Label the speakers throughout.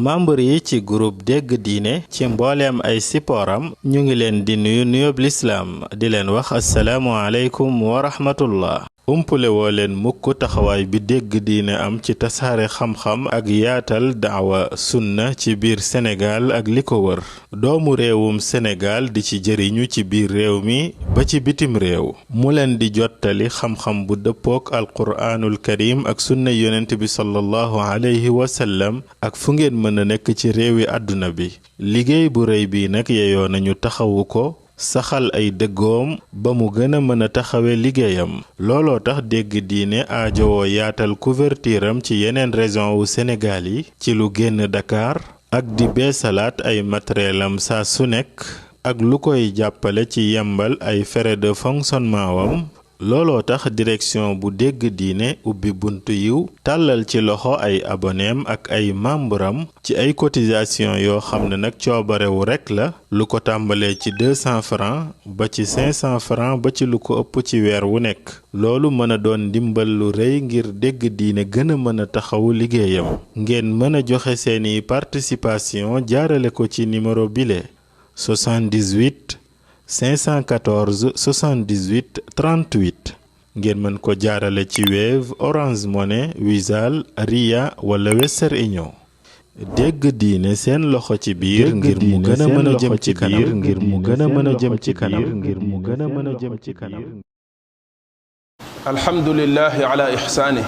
Speaker 1: membre yi ci groupe dégg diine ci mbooleem ay sipooram ñu ngi leen di nuyu nuyoob lislaam di leen wax assalaamu aleykum wa rahmatullah. umpule woo leen mukk taxawaay bi dégg diine am ci tasaare xam-xam ak yaatal daawa sunna ci biir Sénégal ak li ko wër doomu réewum Sénégal di ci jëriñu ci biir réew mi ba ci bitim réew mu leen di jottali xam-xam bu dëppook alquraanul karim ak sunna yonent bi sallallahu alayhi wa sallam ak fu ngeen mën a nekk ci réewi àdduna bi liggéey bu rëy bi nag yeyoo nañu taxawu ko saxal ay dëggoom ba mu gën a mën a taxawe liggéeyam looloo tax dégg diine aajowoo yaatal couverture am ci yeneen région wu Sénégal yi ci lu génn Dakar ak di beesalaat ay matérielam saa su nekk ak lu koy jàppale ci yembal ay frais de fonctionnement wam looloo tax direction bu dégg diine ubbi buntu yiw tàllal ci loxo ay aboneem ak ay membram ci ay cotisation yoo xam ne nag coobarewu rekk la lu ko tàmbalee ci 200 francs ba ci 500 francs ba ci lu ko ëpp ci weer wu nekk loolu mën a doon ndimbal lu rëy ngir dégg diine gën a mën a taxawu liggéeyam ngeen mën a joxe seeni participation jaarale ko ci numéro bile 78 514 78 38 ngeen mën ko jaarale ci Wave Orange Money Wizall Ria wala Western Union dégg diine seen loxo ci biir ngir mu gën a mën a jëm ci kanam ngir mu gën a mën a jëm ci kanam ngir mu gën a mën a jëm ci kanam
Speaker 2: alhamdulillahi ala ihsaanihi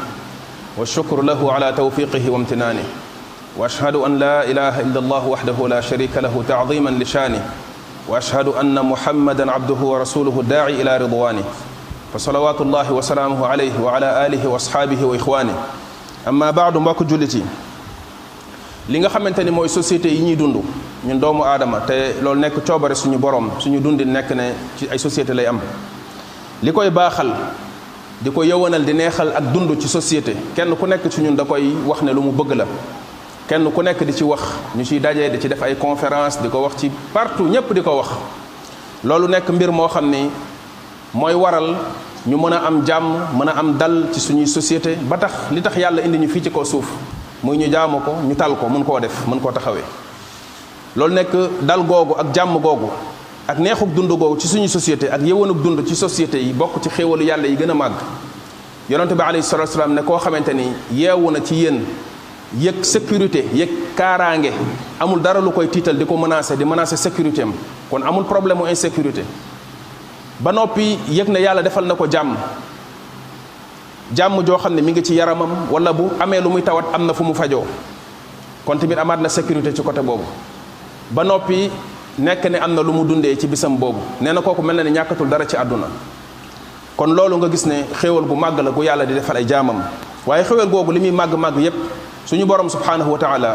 Speaker 2: wa shukru lahu ala tawfiqihi wa imtinaanihi wa ashhadu an la ilaha illa allah wahdahu la sharika lahu ta'ziman li shaanihi وأشهد أن محمدا عبده ورسوله الداعي إلى رضوانه فصلوات الله وسلامه عليه وعلى آله وأصحابه وإخوانه أما بعد mbokk jullit yi li nga xamante ni mooy société yi ñuy dund ñun doomu aadama te loolu nekk coobare suñu borom suñu dundin nekk ne ci ay société lay am li koy baaxal di ko yëwanal di neexal ak dund ci société kenn ku nekk ci ñun da koy wax ne lu mu bëgg la kenn ku nekk di ci wax ñu ciy dajee di ci def ay conférence di ko wax ci partout ñépp di ko wax loolu nekk mbir moo xam ni mooy waral ñu mën a am jàmm mën a am dal ci suñuy société ba tax li tax yàlla indi ñu fii ci kaw suuf muy ñu jaamu ko ñu tal ko mën koo def mën koo taxawee loolu nekk dal googu ak jàmm googu ak neexuk dund googu ci suñu société ak yëwanuk dund ci société yi bokk ci xéewalu yàlla yi gën a màgg yonent bi alayhi salatu wasalaam ne koo xamante ni yeewu na ci yéen yëg sécurité yëg kaaraange amul dara lu koy tiital di ko menacer di menacer sécurité am kon amul problème mu insécurité ba noppi yëg na yàlla defal na ko jàmm joo xam ne mi ngi ci yaramam wala bu amee lu muy tawat am na fu mu fajoo kon tamit amaat na sécurité ci côté boobu ba noppi nekk ne am na lu mu dundee ci bisam boobu nee na kooku mel na ne ñàkkatul dara ci àdduna kon loolu nga gis ne xéewal gu màgg la gu yàlla di defal ay jaamam waaye xéewal googu li muy màgg-màgg yépp suñu borom subhanahu wa taala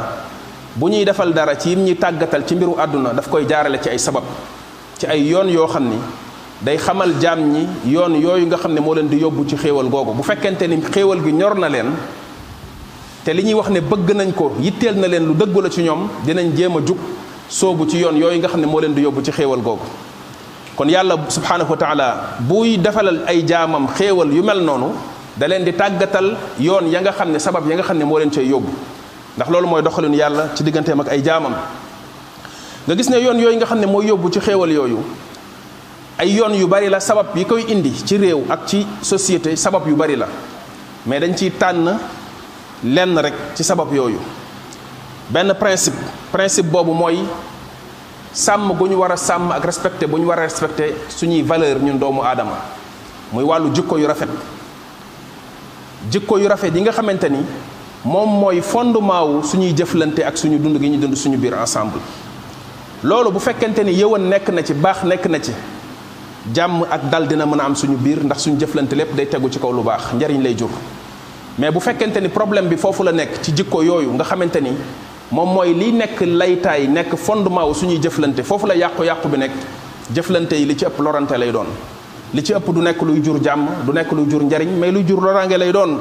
Speaker 2: bu ñuy defal dara ci yim ñuy tàggatal ci mbiru àdduna daf koy jaarale ci ay sabab ci ay yoon yoo xam ni day xamal jaam ñi yoon yooyu nga xam ne moo leen di yóbbu ci xéewal googu bu fekkente ni xéewal gi ñor na leen te li ñuy wax ne bëgg nañ ko yitteel na leen lu dëggu la ci ñoom dinañ jéem a jug soobu ci yoon yooyu nga xam ne moo leen di yóbbu ci xéewal googu kon yàlla subhanahu wa taala buy defalal ay jaamam xéewal yu mel noonu da leen di tàggatal yoon ya nga xam ne sabab ya nga xam ne moo leen cay yóbbu ndax loolu mooy doxalinu yàlla ci digganteem ak ay jaamam nga gis ne yoon yooyu nga xam ne mooy yóbbu ci xéewal yooyu ay yoon yu bari la sabab yi koy indi ci réew ak ci société sabab yu bari la mais dañ ciy tànn lenn rek ci sabab yooyu benn principe boobu mooy sàmm gu ñu war a sàmm ak respecté bu ñu war a respecté suñuy valeur ñun doomu aadama muy wàllu jikko yu rafet yi nga xamante ni moom mooy fondement wu suñuy jëflante ak suñu dund gi ñu dund suñu biir ensemble loolu bu fekkente ni yëwan nekk na ci baax nekk na ci jàmm ak dal dina mën a am suñu biir ndax suñu jëflante lépp day tegu ci kaw lu baax njariñ lay jur mais bu fekkente ni problème bi foofu la nekk ci jikko yooyu nga xamante ni moom mooy liy nekk laytaay nekk fondement wu suñuy jëflante foofu la yàqu-yàqu bi nekk jëflante yi li ci ëpp lorante lay doon li ci ëpp du nekk luy jur jàmm du nekk luy jur njariñ mais luy jur loraange lay doon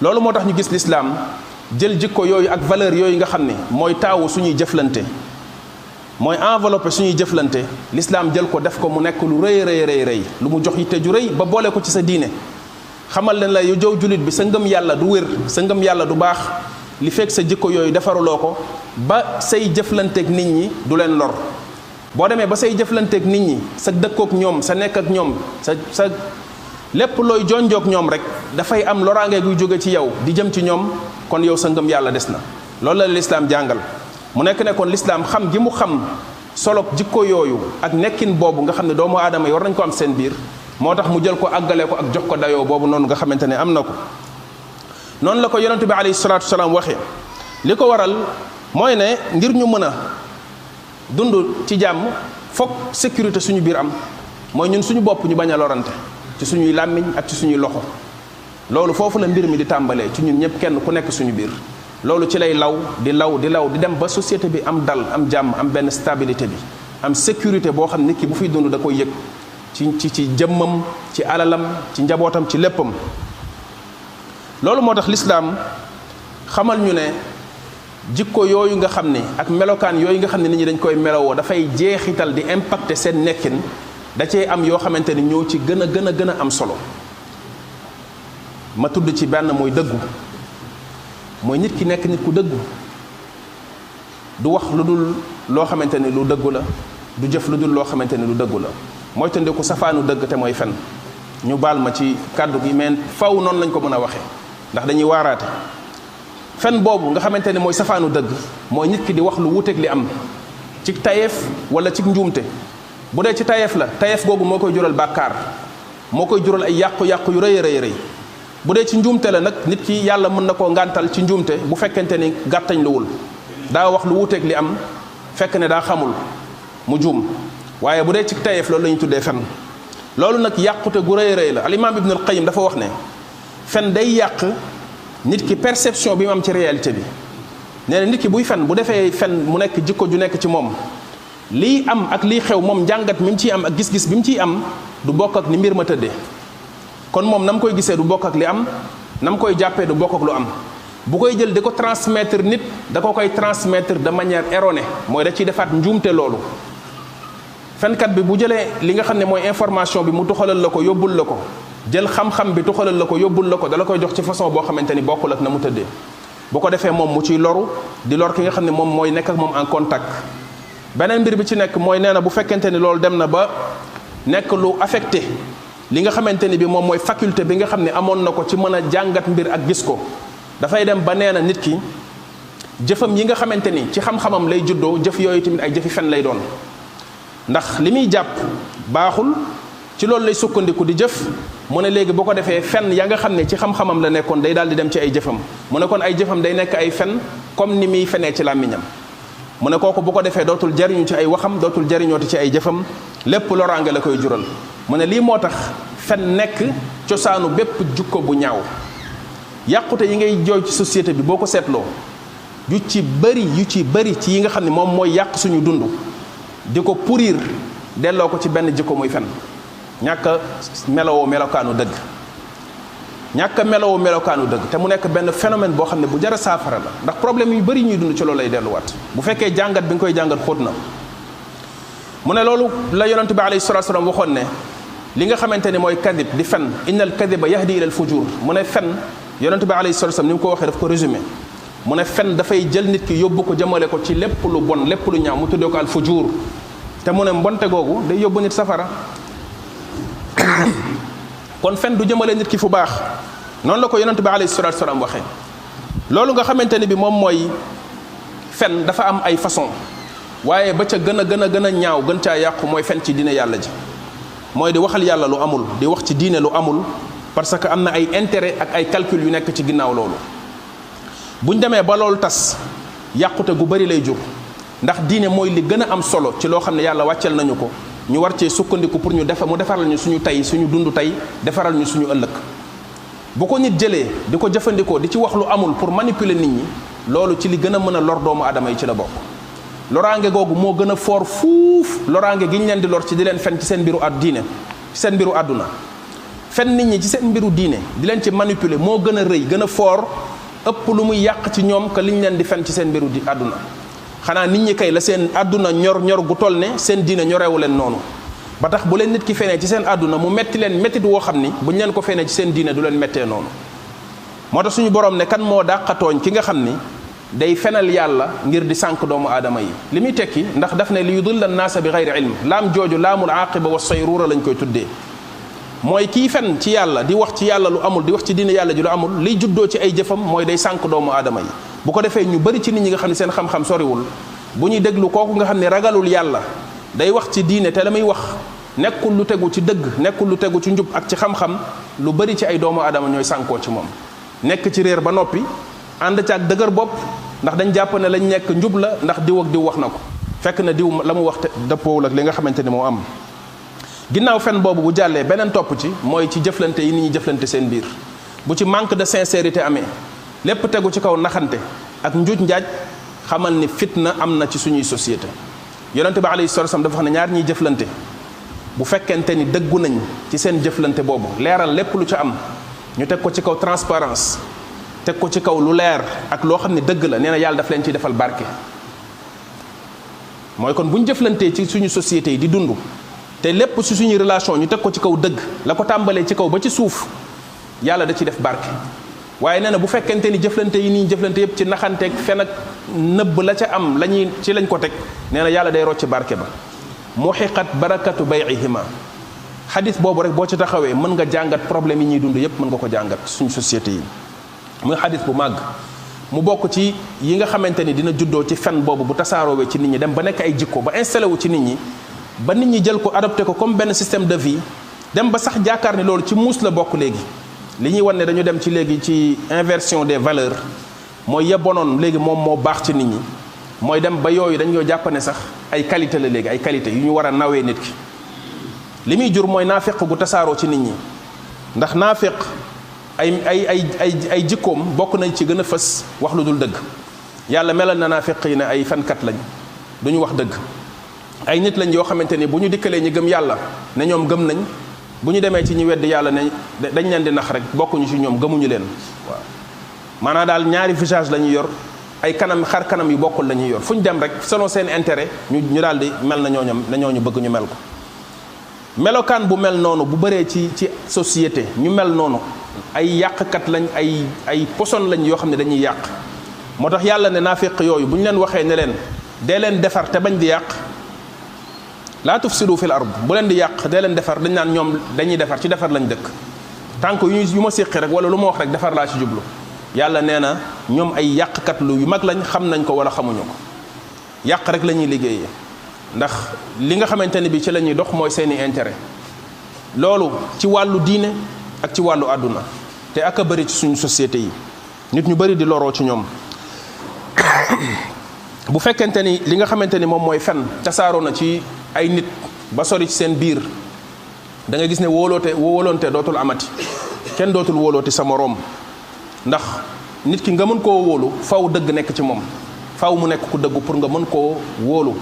Speaker 2: loolu moo tax ñu gis lislaam jël jikko yooyu ak valeur yooyu nga xam ne mooy taawu suñuy jëflante mooy enveloppé suñuy jëflante lislaam jël ko def ko mu nekk lu rëy lu mu jox yitte ju rëy ba boole ko ci sa diine xamal leen la yow jow julit bi sa ngëm yàlla du wér sa ngëm yàlla du baax li fekk sa jikko yooyu defaruloo ko ba say jëflanteeg nit ñi du leen lor. boo demee ba say jëflanteeg nit ñi sa dëkkook ñoom sa nekk ak ñoom sa lépp looy jonjoog ñoom rek dafay am loraange guy jóge ci yow di jëm ci ñoom, kon yow sa ngëm yàlla des na. loolu la lislaam jàngal mu nekk ne kon lislaam xam gi mu xam solo jikko yooyu ak nekkin boobu nga xam ne doomu aadama yi war nañ ko am seen biir, moo tax mu jël ko àggale ko ak jox ko dayoo boobu noonu nga xamante ne am na ko. noonu la ko yonente bi alayhi salaatu wasalaam waxee. li ko waral mooy ne ngir ñu mën a dund ci jàmm foog sécurité suñu biir am, mooy ñun suñu bopp ñu bañ a lorante ci suñuy làmmiñ ak ci suñuy loxo. loolu foofu la mbir mi di tàmbalee ci ñun ñëpp kenn ku nekk suñu biir. loolu ci lay law di dem ba société bi am dal, am jàmm, am benn stabilité bi, am sécurité boo xam nit ki bu fiy dund da koy yëg ci jëmmam, ci alalam, ci njabootam, ci léppam. loolu moo tax lislaam xamal ñu ne jikko yooyu nga xam ne ak melokaan yooyu nga xam ne nit ñi dañ koy melowoo dafay jeexital di impacter seen nekkin, da cee am yoo xamante ni ñoo ci gën a am solo. ma tudd ci benn mooy dëggu. mooy nit ki nekk nit ku dëggu, du wax lu dul loo xamante ni lu dëggu la, du jëf lu dul loo xamante ni lu dëggu la. mooy tëndeku safaanu dëgg te mooy fen. ñu baal ma ci kàddu gi mais faw noonu lañ ko mën a waxee ndax dañuy waaraate. fen boobu nga xamante ni mooy safaanu dëgg mooy nit ki di wax lu wuuteeg li am ci tayeef wala ci njuumte. bu dee ci tayeef la, tayeef googu moo koy jural bàkkaar, moo koy jural ay yàqu-yàqu yu rëy rëy. bu dee ci njuumte la nag nit ki yàlla mën na koo ngàntal ci njuumte bu fekkente ni gàttañ luwul, daa wax lu wuuteeg li am fekk ne daa xamul mu juum. waaye bu dee ci tayeef loolu la ñu tuddee fen. loolu nag yàqute gu rëy la. al imam Ibnul Qayyim dafa wax ne fen day yàq nit ki perception bi mu am ci réalité bi. nee na nit ki buy fen, bu defee fen mu nekk jikko ju nekk ci moom, lii am ak lii xew moom njàngat mi mu ciy am ak gis-gis bi mu ciy am du bokk ak ni mbir ma tëddee. kon moom na mu koy gisee du bokk ak li am, na mu koy jàppee du bokk ak lu am. bu koy jël di ko transmettre nit, da ko koy transmettre de manière erronée, mooy da ciy defaat njuumte. loolu fenkat bi bu jëlee li nga xam ne mooy information bi mu tuxalal la ko yóbbul la ko, jël xam-xam bi tuxalal la ko yóbbul la ko, dala koy jox ci façon boo xamante ni bokkul ak na mu tëddee. bu ko defee moom mu ciy loru, di lor ki nga xam ne moom mooy nekk ak moom en contact. beneen mbir bi ci nekk mooy nee na bu fekkente ni loolu dem na ba nekk lu affecté li nga xamante ni bi moom mooy faculté bi nga xam ne amoon na ko ci mën a jàngat mbir ak gis ko, dafay dem ba nee na nit ki jëfam yi nga xamante ni ci xam-xamam lay juddoo, jëf yooyu tamit ay jëfi fen lay doon. ndax li muy jàpp baaxul, ci loolu lay sukkandiku di jëf. mu ne léegi boo ko defee fen ya nga xam ne ci xam-xamam la nekkoon day daal di dem ci ay jëfam. mu ne kon ay jëfam day nekk ay fen comme ni muy fenee ci làmmiñam. mu ne kooku bu ko defee dootul jariñu ci ay waxam, dootul jariñooti ci ay jëfam, lépp loraange la koy jural. mu ne lii moo tax fen nekk cosaanu bépp jukko bu ñaaw. yàqute yi ngay jooy ci société bi boo ko seetloo yu ci bëri ci yi nga xam ne moom mooy yàq suñu dund, di ko pourrir, delloo ko ci benn jikko muy fen. ñàkk a melowoo melokaanu dëgg, ñàkk a melowoo melokaanu dëgg, te mu nekk benn phénomène boo xam ne bu jar a saafara la. ndax problème yu bëri ñuy dund ci loolu lay delluwaat bu fekkee jàngat bi nga koy jàngat xóot na. mu ne loolu la yonent bi alayhi salaatu wa salaam waxoon ne li nga xamante ni mooy kadib di fen, innal kadiba yahdi ila al fujur. mu ne fen yonent bi alayhi salaatu wa salaam ni mu ko waxee daf ko résumé. mu ne fen dafay jël nit ki yóbbu ko jëmale ko ci lépp lu bon, lépp lu ñaaw, mu tuddee ko al fujur. te mu ne mbonte googu day yóbbu nit safara. kon fen du jëmale nit ki fu baax. noonu la ko yonent bi alayhi salaatu wa salaam waxee. loolu nga xamante ni bi moom mooy fen dafa am ay façon, waaye ba ca gën a ñaaw gën caa yàqu mooy fen ci diine yàlla ji. mooy di waxal yàlla lu amul, di wax ci diine lu amul, parce que am na ay intérêt ak ay calcul yu nekk ci ginnaaw loolu. buñ demee ba loolu tas, yàqute gu bari lay jur. ndax diine mooy li gën a am solo ci loo xam ne yàlla wàcceel nañu ko, ñu war cee sukkandiku pour mu defaral ñu suñu tey, suñu dund tey, defaral ñu suñu ëllëg. bu ko nit jëlee di ko jëfandikoo di ci wax lu amul pour manipuler nit ñi, loolu ci li gën a mën a lor doomu aadama yi ci la bokk. loraange googu moo gën a foor fuuf loraange gi ñu leen di lor ci di leen fen ci seen mbiru diine, ci seen mbiru àdduna. fen nit ñi ci seen mbiru diine di leen ci manipuler moo gën a rëy, gën a foor, ëpp lu muy yàq ci ñoom que liñ leen di fen ci seen mbiru àdduna. xanaa nit ñi kay la seen àdduna ñor gu toll ne seen diine ñorewu leen noonu, ba tax bu leen nit ki fenee ci seen àdduna mu metti leen mettit woo xam ni buñ leen ko fenee ci seen diine du leen mettee noonu. moo tax suñu borom ne kan moo dàqatooñ ki nga xam ni day fenal yàlla ngir di sànq doomu aadama yi li muy tekki ndax daf ne li yudilla naasa bi gayri ilm laam jooju laamul aaqiba wa sayruura lañ koy tuddee mooy kii fen ci yàlla di wax ci yàlla lu amul di wax ci diine yàlla ji lu amul liy juddoo ci ay jëfam mooy day sànq doomu aadama yi bu ko defee ñu bari ci nit ñi nga xam ne seen xam-xam soriwul bu ñuy déglu kooku nga xam ne ragalul yàlla day wax ci diine te la muy wax nekkul lu tegu ci dëgg nekkul lu tegu ci njub ak ci xam-xam lu bari ci ay doomu aadama ñooy sànkoo ci moom nekk ci réer ba noppi ànd ci ak dëgër bopp ndax dañ jàpp ne lañ nekk njub la ndax diw ak diw wax na ko fekk na diw la mu wax te dëppoowul ak li nga xamante ni moo am ginnaaw fen boobu bu jàllee beneen topp ci mooy ci jëflante yi nit ñi jëflante seen biir bu ci manque de sincérité amee lépp tegu ci kaw naxante ak njuuj njaaj xamal ni fitna am na ci suñuy société yonente bi alayhi salatu wasallam dafa wax ne ñaar ñiy jëflante bu fekkente ni dëggu nañ ci seen jëflante boobu leeral lépp lu ci am ñu teg ko ci kaw transparence teg ko ci kaw lu leer ak loo xam ne dëgg la nee na yàlla daf leen ciy defal barke mooy kon bu ñu jëflantee ci suñu société yi di dund te lépp ci suñuy relation ñu teg ko ci kaw dëgg la ko tàmbalee ci kaw ba ci suuf yàlla da ciy def barke waaye nee na bu fekkente ni jëflante yi nii jëflante yëpp ci naxanteeg fen ak nëbb la ca am lañuy ci lañ ko teg nee na yàlla day rocc barke ba muhiqat barakatu bay'ihima xadis boobu rek boo ci taxawee mën nga jàngat problème yi ñuy dund yépp mën nga ko jàngat suñu société yi muy xadis bu màgg mu bokk ci yi nga xamante ni dina juddoo ci fen boobu bu tasaaroowee ci nit ñi dem ba nekk ay jikko ba installé wu ci nit ñi ba nit ñi jël ko adopté ko comme benn système de vie dem ba sax jaakaar ni loolu ci muus la bokk léegi li ñuy wan ne dañu dem ci léegi ci inversion des valeurs mooy yebonoon léegi moom moo baax ci nit ñi mooy dem ba yooyu dañ ñoo jàpp ne sax ay qualité la léegi ay qualité yu ñu war a nawee nit ki li muy jur mooy naafeq gu tasaaroo ci nit ñi ndax naafeq ay jikkoom bokk nañ ci gën a fës wax lu dul dëgg yàlla melal na naafeq yi ne ay fenkat lañ duñu wax dëgg ay nit lañ yoo xamante ni bu ñu dikkalee ñi gëm yàlla ne ñoom gëm nañ bu ñu demee ci ñi wedd yàlla ne dañ leen di nax rek bokkuñu ci ñoom gëmuñu leen waaw maanaam daal ñaari visage la ñuy yor ay kanam xar kanam yu bokkul la ñuy yor fu ñu dem rek selon seen intérêt ñu daal di mel na ñooñu bëgg ñu mel ko melokaan bu mel noonu bu bëree ci société ñu mel noonu ay yàqkat lañ ay poson lañ yoo xam ne dañuy yàq moo tax yàlla ne naafiq yooyu bu ñu leen waxee ne leen dee leen defar te bañ di yàq laa tufsidu fil ard bu leen di yàq dee leen defar dañ naan ñoom dañuy defar ci defar lañ dëkk tànk yu ma séqi rek wala lu ma wax rek defar laa ci jublu yàlla nee na ñoom ay yàqkat lu yu mag lañ xam nañ ko wala xamuñu ko yàq rek la ñuy liggéeyee ndax li nga xamante ne bi ci la ñuy dox mooy seeni intérêt loolu ci wàllu diine ak ci wàllu àdduna te ak a bëri ci suñu société yi nit ñu bëri di loroo ci ñoom bu fekkente ni li nga xamante ni moom mooy fen tasaaroo na ci ay nit ba sori ci seen biir da nga gis ne wóoloonte dootul amati kenn dootul wóolooti sa moroom ndax nit ki nga mën koo wóolu faw dëgg nekk ci moom faw mu nekk ku dëggu pour nga mën koo wóolu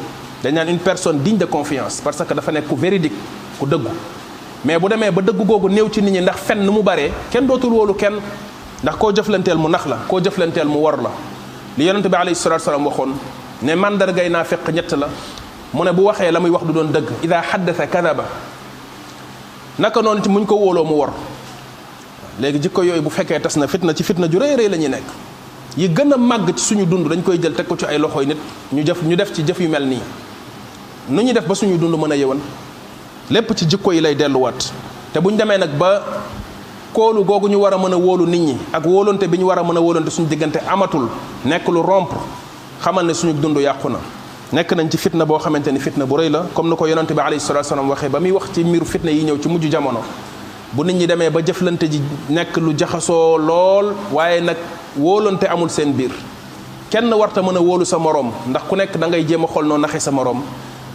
Speaker 2: dañ naan une personne digne de confiance parce que dafa nekk ku véridique ku dëggu mais bu demee ba dëgg googu néew ci nit ñi ndax fen nu mu baree kenn dootul wóolu kenn ndax koo jëflanteel mu nax la koo jëflanteel mu war la li yonente bi alayhi salatu wasalam waxoon ne mandargay naa fekk ñett la mu ne bu waxee la muy wax du doon dëgg ida xaddasa kadaba naka noonu ci muñ ko wóoloo mu war léegi jikko yooyu bu fekkee tas na fitna ci fitna ju rëy rëy la ñuy nekk yi gën a màgg ci suñu dund dañ koy jël teg ko ci ay loxoy nit ñu def ci jëf yu mel nii nu ñuy def ba suñu dund mën a yëwan lépp ci jikko yi lay delluwaat te buñ demee nag ba kóolu googu ñu war a mën a wóolu nit ñi ak wóolonte bi ñu war a mën a wóolonte suñu diggante amatul nekk lu rompre xamal ne suñu dund yàqu na nekk nañ ci fitna boo xamante ni fitna bu rëy la comme ni ko yonente bi alayhi salatu wasallam waxee ba muy wax ci mbiru fitna yi ñëw ci mujj jamono bu nit ñi demee ba jëflante ji nekk lu jaxasoo lool waaye nag wóolonte amul seen biir kenn warta mën a wóolu sa moroom ndax ku nekk da ngay jéem a xool noo naxe sa moroom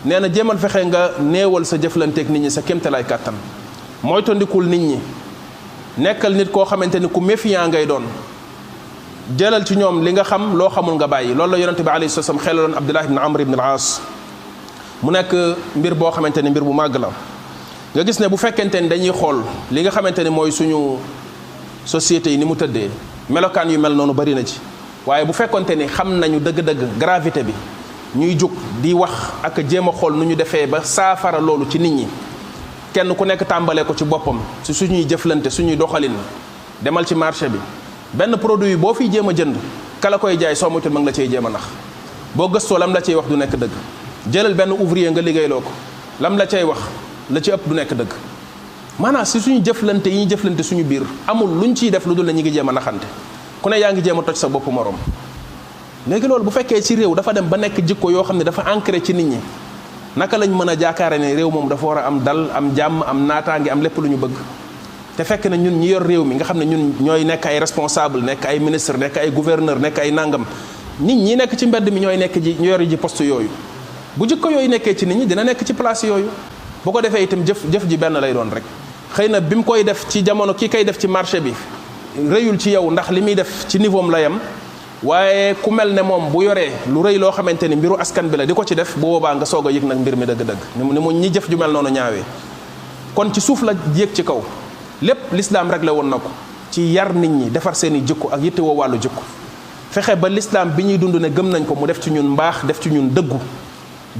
Speaker 2: nee na jéemal fexe nga néewal sa jëflanteeg nit ñi sa kéemtalaay kàttan moytandikul nit ñi nekkal nit koo xamante ni ku méfiant ngay doon jëlal ci ñoom li nga xam loo xamul nga bàyyi loolu la yonente bi alayhi salaam xelaloon Abdullah ibn Amr ibn al-As mu nekk mbir boo xamante ni mbir bu màgg la nga gis ne bu fekkente ni dañuy xool li nga xamante ni mooy suñu société yi ni mu tëddee melokaan yu mel noonu bari na ci waaye bu fekkonte ni xam nañu dëgg-dëgg gravité bi ñuy jug di wax ak jéem a xool nu ñu defee ba saafara loolu ci nit ñi kenn ku nekk tàmbalee ko ci boppam ci suñuy jëflante suñuy doxalin demal ci marché bi benn produit boo fiy jéem a jënd kala koy jaay soo moytul ma ngi la cay jéem a nax boo gëstoo lam la cay wax du nekk dëgg jëlal benn ouvrier nga liggéeyloo ko lam la cay wax la ci ëpp du nekk dëgg maanaam si suñu jëflante yi ñu jëflante suñu biir amul luñ ciy def lu dul ne ñu ngi jéem a naxante ku ne yaa ngi jéem a toj sa bopp morom léegi loolu bu fekkee ci réew dafa dem ba nekk jikko yoo xam ne dafa ancré ci nit ñi naka lañ mën a jaakaare ne réew moom dafa war a am dal am jàmm am naataange am lépp lu ñu bëgg te fekk na ñun ñi yor réew mi nga xam ne ñun ñooy nekk ay responsable nekk ay ministre nekk ay gouverneur nekk ay nangam nit ñi nekk ci mbedd mi ñooy nekk ji ñu yor ji poste yooyu bu jikko yooyu nekkee ci nit ñi dina nekk ci place yooyu bu ko defee itam jëf ji benn lay doon rek xëy na bi mu koy def ci jamono ki koy def ci marché bi rëyul ci yow ndax li muy def ci niveau am la yem waaye ku mel ne moom bu yoree lu rëy loo xamante ni mbiru askan bi la di ko ci def bu boobaa nga soog a yëg nag mbir mi dëgg-dëgg ni mu ñi jëf ju mel noonu ñaawee kon ci suuf la yëg ci kaw lépp l'islam réglé woon na ko ci yar nit ñi defar seen i jikko ak yitte woo wàllu jikko fexe ba l'islam bi ñuy dund ne gëm nañ ko mu def ci ñun mbaax def ci ñun dëggu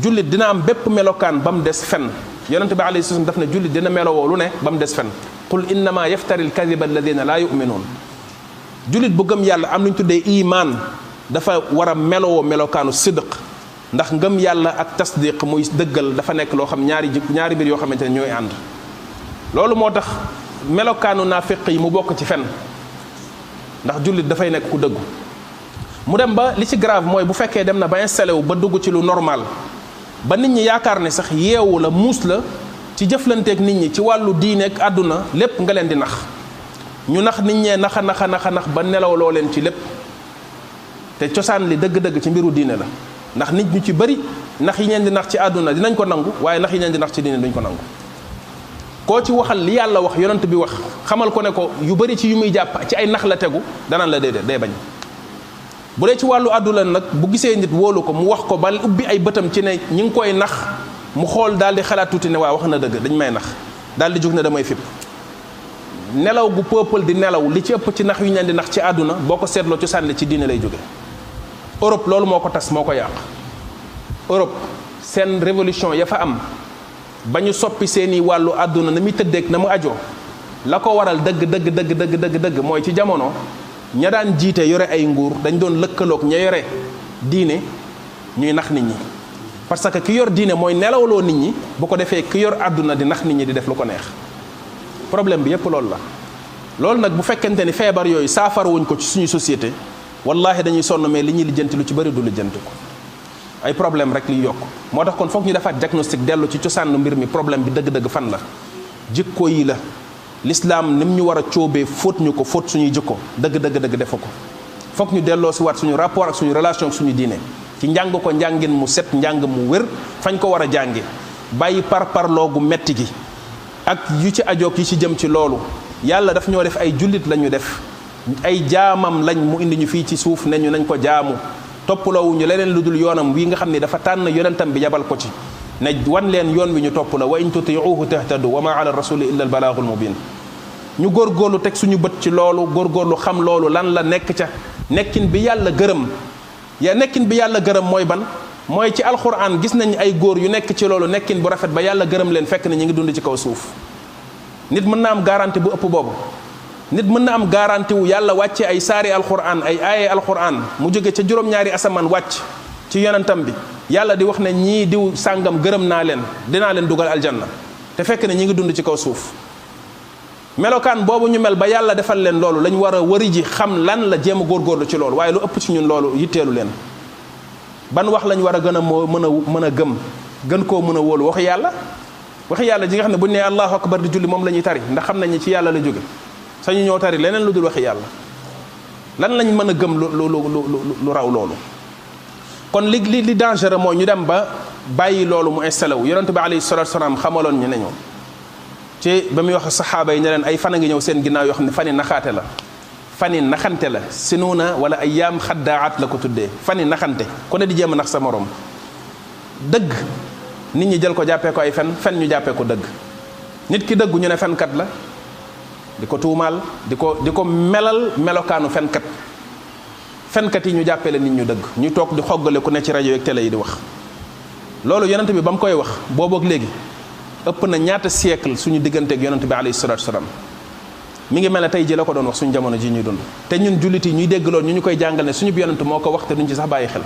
Speaker 2: jullit dina am bépp melokaan ba mu des fen yonente bi alayhi salaam daf ne jullit dina melowoo lu ne ba mu des fen qul innama yaftari alkadiba alladina laa yuminuun jullit bu gëm yàlla am lu ñu tuddee iman dafa war a melowoo melokaanu sidq ndax ngëm yàlla ak tasdiq muy dëggal dafa nekk loo xam ñaari mbir yoo xamante ne ñooy ànd loolu moo tax melokaanu naafiq yi mu bokk ci fen ndax jullit dafay nekk ku dëggu mu dem ba li ci grave mooy bu fekkee dem na ba installé wu ba dugg ci lu normal ba nit ñi yaakaar ne sax yeewu la muus la ci jëflanteeg nit ñi ci wàllu diine ak àdduna lépp nga leen di nax ñu nax nit ñee naxa ba nelaw loo leen ci lépp te cosaan li dëgg-dëgg ci mbiru diine la ndax nit ñu ci bëri nax yi ñeen di nax ci àdduna dinañ ko nangu waaye nax yi ñeen di nax ci diine duñ ko nangu koo ci waxal li yàlla wax yonent bi wax xamal ko ne ko yu bëri ci yu muy jàpp ci ay nax la tegu danaan la déedéet day bañ bu dee ci wàllu àdduna nag bu gisee nit wóolu ko mu wax ko ba ubbi ay bëtam ci ne ñi ngi koy nax mu xool daal di xalaat tuuti ne waa wax na dëgg dañ may nax daal di jóg ne damay fipp nelaw gu peuple di nelaw li ci ëpp ci nax yu ñu leen di nax ci àdduna boo ko seetloo ci sànni ci diine lay jóge Europe loolu moo ko tas moo ko yàq Europe seen révolution ya fa am ba ñu soppi seeni wàllu àdduna na muy tëddeeg na mu ajoo la ko waral dëgg mooy ci jamono ña daan jiite yore ay nguur dañ doon lëkkaloog ña yore diine ñuy nax nit ñi parce que ki yor diine mooy nelawloo nit ñi bu ko defee ki yor àdduna di nax nit ñi di def lu ko neex problème bi yépp loolu la loolu nag bu fekkente ni feebar yooyu saafara wuñ ko ci suñu société wallahi dañuy sonn mais li ñuy lijjanti lu ci bëri du lijjanti ko ay problème rek liy yokk moo tax kon foog ñu defaat diagnostic dellu ci cosaanu mbir mi problème bi dëgg-dëgg fan la jikko yi la l'islam ni mu ñu war a coobee fóot ñu ko fóot suñuy jikko dëgg defu ko foog ñu delloo si waat suñu rapport ak suñu relation ak suñu diine ci njàng ko njàngin mu set njàng mu wér fañ ko war a jànge bàyyi parparloo gu metti gi ak yu ci ajoog yi ci jëm ci loolu yàlla daf ñoo def ay jullit la ñu def ay jaamam lañ mu indi ñu fii ci suuf ne ñu nañ ko jaamu toppaloowuñu leneen lu dul yoonam wi nga xam ne dafa tànn yonentam bi yabal ko ci ne wan leen yoon wi ñu topp la wa in tutiuhu tahtadu wa ma ala rasuli illa al balaagul mubin ñu góorgóorlu teg suñu bët ci loolu góorgóorlu xam loolu lan la nekk ca nekkin bi yàlla gërëm nekkin bi yàlla gërëm mooy ban mooy ci alquran gis nañ ay góor yu nekk ci loolu nekkin bu rafet ba yàlla gërëm leen fekk na ñu ngi dund ci kaw suuf nit mën na am garantie bu ëpp boobu nit mën na am garantie wu yàlla wàcce ay saari alquran ay aaye alquran mu jóge ca juróom-ñaari asamaan wàcc ci yonentam bi yàlla di wax ne ñii diw sàngam gërëm naa leen dinaa leen dugal aljanna te fekk ne ñi ngi dund ci kaw suuf melokaan boobu ñu mel ba yàlla defal leen loolu lañ war a wari ji xam lan la jéem a góorgóorlu ci loolu waaye lu ëpp ci ñun loolu yitteelu leen ban wax lañ war a gën a mën a gëm gën koo mën a wóolu waxi yàlla ji nga xam ne bu ñu nee allahu akbar di julli moom la ñuy tari ndax xam nañ ni ci yàlla la jóge sañu ñoo tari leneen lu dul waxi yàlla lan lañ mën a gëm lu raw loolu kon li dangereux mooy ñu dem ba bàyyi loolu mu installé wu yonente bi alayhi salatu wasalaam xamaloon ñu ne ñoom ci ba muy wax saxaaba yi ne leen ay fan a ngi ñëw seen ginnaaw yoo xam ne fani naxaate la fani naxante la sinuuna wala ay yaam xaddaat la ko tuddee fani naxante ku ne di jéem a nax sa morom dëgg nit ñi jël ko jàppee ko ay fen ñu jàppee ko dëgg nit ki dëggu ñu ne fenkat la di ko tuumaal di ko melal melokaanu fenkat yi ñu jàppee la nit ñu dëgg ñu toog di xoggale ku ne ci rajo ak télé yi di wax loolu yonent bi ba mu koy wax boobu ak léegi ëpp na ñaata siècle suñu digganteeg yonent bi alayhi salatu wasalaam mi ngi mel ne tey ji la ko doon wax suñu jamono ji ñuy dund te ñun jullit yi ñuy dégg loolu ñu koy jàngal ne suñu yonent moo ko wax te duñ ci sax bàyyi xel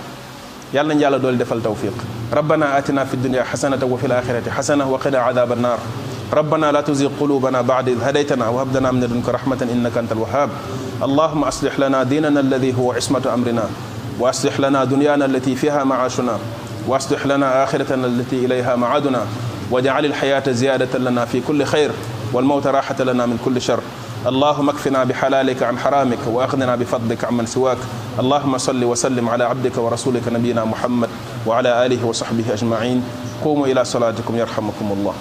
Speaker 2: yàlla nañ yàlla dool defal tawfiq rabbana atina fi dunya hasanatan wa fil akhirati hasana wa qina adhaban nar ربنا لا تزغ قلوبنا بعد إذ هديتنا وهب لنا من لدنك رحمة إنك أنت الوهاب اللهم أصلح لنا ديننا الذي هو عصمة أمرنا وأصلح لنا دنيانا التي فيها معاشنا وأصلح لنا آخرتنا التي إليها معادنا واجعل الحياة زيادة لنا في كل خير والموت راحة لنا من كل شر اللهم اكفنا بحلالك عن حرامك وأغننا بفضلك عمن سواك اللهم صل وسلم على عبدك ورسولك نبينا محمد وعلى آله وصحبه أجمعين قوموا إلى صلاتكم يرحمكم الله.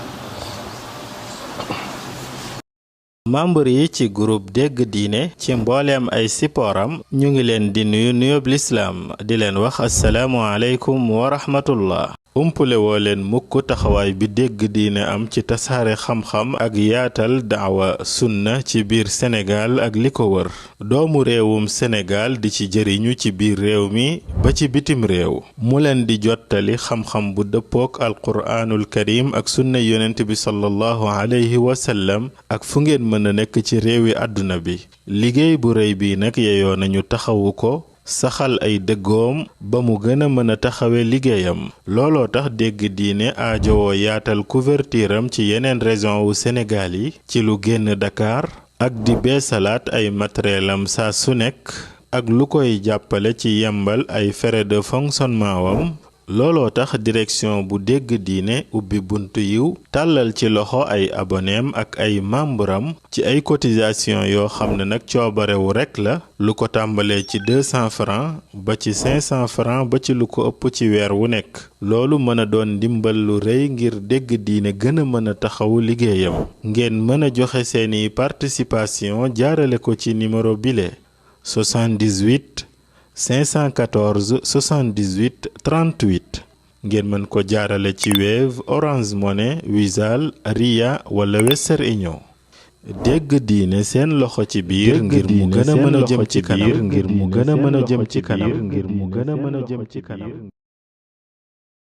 Speaker 1: membre yi ci groupe dégg diine ci mbooleem ay sippooram ñu ngi leen di nuyu nuyoob lislaam di leen wax assalaamu aleykum wa rahmatullah umpule woo leen mukk taxawaay bi dégg diine am ci tasaare xam-xam ak yaatal daawa sunna ci biir Sénégal ak li ko wër doomu réewum Sénégal di ci jëriñu ci biir réew mi ba ci bitim réew mu leen di jottali xam-xam bu dëppook alquraanul karim ak sunna yonent bi sallallahu alayhi wa sallam ak fu ngeen mën a nekk ci réewi àdduna bi liggéey bu rëy bi nag yeyoo nañu taxawu ko saxal ay dëggoom ba mu gën a mën a taxawe liggéeyam looloo tax dégg diine aajowoo yaatal couverture am ci yeneen région wu Sénégal yi ci lu génn Dakar ak di beesalaat ay matériel am saa su nekk ak lu koy jàppale ci yembal ay frais de fonctionnement wam looloo tax direction bu dégg diine ubbi buntu yiw tàllal ci loxo ay aboneem ak ay membram ci ay cotisation yoo xam ne nag coobarewu rekk la lu ko tàmbalee ci 200 francs ba ci 500 francs ba ci lu ko ëpp ci weer wu nekk loolu mën a doon ndimbal lu rëy ngir dégg diine gën a mën a taxawu liggéeyam ngeen mën a joxe seeni participation jaarale ko ci numéro bile 78 514 78 38 ngeen mën ko jaarale ci Wave Orange Money Wizall Ria wala Western Union dégg diine seen loxo ci biir ngir mu gën a mën a jëm ci kanam